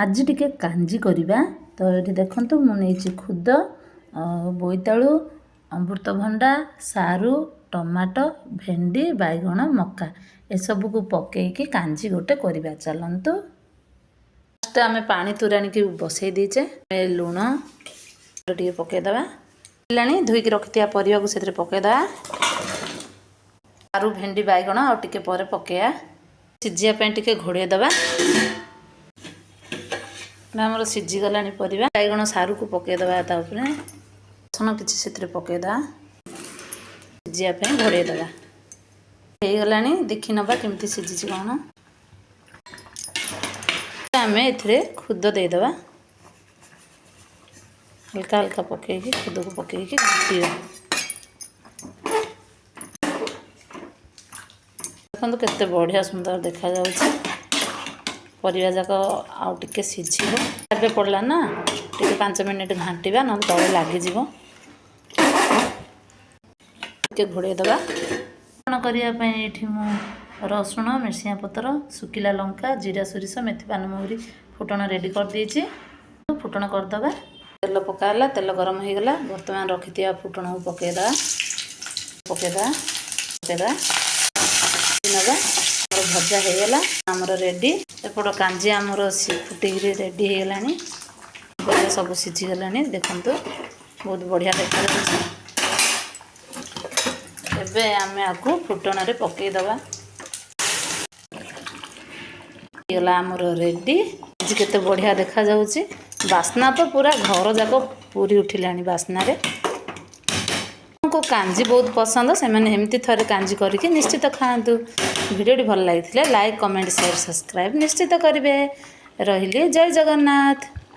ଆଜି ଟିକେ କାଞ୍ଜି କରିବା। ତ ଏଠି ଦେଖନ୍ତୁ, ମୁଁ ନେଇଛି ଖୁଦ, ବୋଇତାଳୁ, ଅମୃତଭଣ୍ଡା, ସାରୁ, ଟମାଟୋ, ଭେଣ୍ଡି, ବାଇଗଣ, ମକା, ଏସବୁକୁ ପକେଇକି କାଞ୍ଜି ଗୋଟେ କରିବା। ଚାଲନ୍ତୁ। ଫାଷ୍ଟ ଆମେ ପାଣି ତୋରାଣିକି ବସେଇ ଦେଇଛେ। ଲୁଣ ଟିକେ ପକେଇଦେବା। ହେଲାଣି, ଧୋଇକି ରଖିଥିବା ପରିବାକୁ ସେଥିରେ ପକେଇଦେବା। ସାରୁ, ଭେଣ୍ଡି, ବାଇଗଣ ଆଉ ଟିକେ ପରେ ପକେଇବା। ସିଝିବା ପାଇଁ ଟିକେ ଘୋଡ଼େଇ ଦେବା। ଆମର ସିଝିଗଲାଣି ପରିବା। ବାଇଗଣ, ସାରୁକୁ ପକେଇଦେବା। ତା ଉପରେ ରସୁଣ କିଛି ସେଥିରେ ପକେଇଦେବା। ସିଝିବା ପାଇଁ ଘୋଡ଼େଇ ଦେବା। ହେଇଗଲାଣି, ଦେଖି ନେବା କେମିତି ସିଝିଛି କ'ଣ। ଆମେ ଏଥିରେ ଖୁଦ ଦେଇଦେବା। ହାଲକା ହାଲକା ପକେଇକି, ଖୁଦକୁ ପକେଇକି ଘାଣ୍ଟିବା। ଦେଖନ୍ତୁ, କେତେ ବଢ଼ିଆ ସୁନ୍ଦର ଦେଖାଯାଉଛି। ପରିବା ଯାକ ଆଉ ଟିକେ ସିଝିବ। ଏବେ ପଡ଼ିଲା ନା, ଟିକେ 5 ମିନିଟ୍ ଘାଣ୍ଟିବା, ନହେଲେ ତଳେ ଲାଗିଯିବ। ଟିକେ ଘୋଡ଼େଇ ଦେବା। ଫୁଟଣ କରିବା ପାଇଁ ଏଇଠି ମୁଁ ରସୁଣ, ଭେର୍ସୁଙ୍ଗା ପତ୍ର, ଶୁଖିଲା ଲଙ୍କା, ଜିରା, ସୋରିଷ, ମେଥି, ପାନମହୁରି ଫୁଟଣ ରେଡ଼ି କରିଦେଇଛି। ଫୁଟଣ କରିଦେବା। ତେଲ ପକା ହେଲା, ତେଲ ଗରମ ହେଇଗଲା। ବର୍ତ୍ତମାନ ରଖିଥିବା ଫୁଟଣକୁ ପକାଇଦେବା, ପକାଇଦେବା, ପକାଇଦେବା, ନେବା। ଆମର ଭଜା ହେଇଗଲା, ଆମର ରେଡ଼ି। ଏପଟ କାଞ୍ଜି ଆମର ଫୁଟିକିରି ରେଡ଼ି ହେଇଗଲାଣି। ପରିବା ସବୁ ସିଝିଗଲାଣି। ଦେଖନ୍ତୁ, ବହୁତ ବଢ଼ିଆ ଦେଖାଯାଉଛି। ଏବେ ଆମେ ଆକୁ ଫୁଟଣରେ ପକାଇଦେବା। ହେଇଗଲା ଆମର ରେଡ଼ି। ଆଜି କେତେ ବଢ଼ିଆ ଦେଖାଯାଉଛି। ବାସ୍ନା ତ ପୁରା ଘର ଯାକ ପୁରି ଉଠିଲାଣି ବାସ୍ନାରେ। ଙ୍କୁ କାଞ୍ଜି ବହୁତ ପସନ୍ଦ, ସେମାନେ ଏମିତି ଥରେ କାଞ୍ଜି କରିକି ନିଶ୍ଚିତ ଖାଆନ୍ତୁ। ଭିଡ଼ିଓଟି ଭଲ ଲାଗିଥିଲେ ଲାଇକ୍, କମେଣ୍ଟ, ସେୟାର, ସବସ୍କ୍ରାଇବ୍ ନିଶ୍ଚିତ କରିବେ। ରହିଲି, ଜୟ ଜଗନ୍ନାଥ।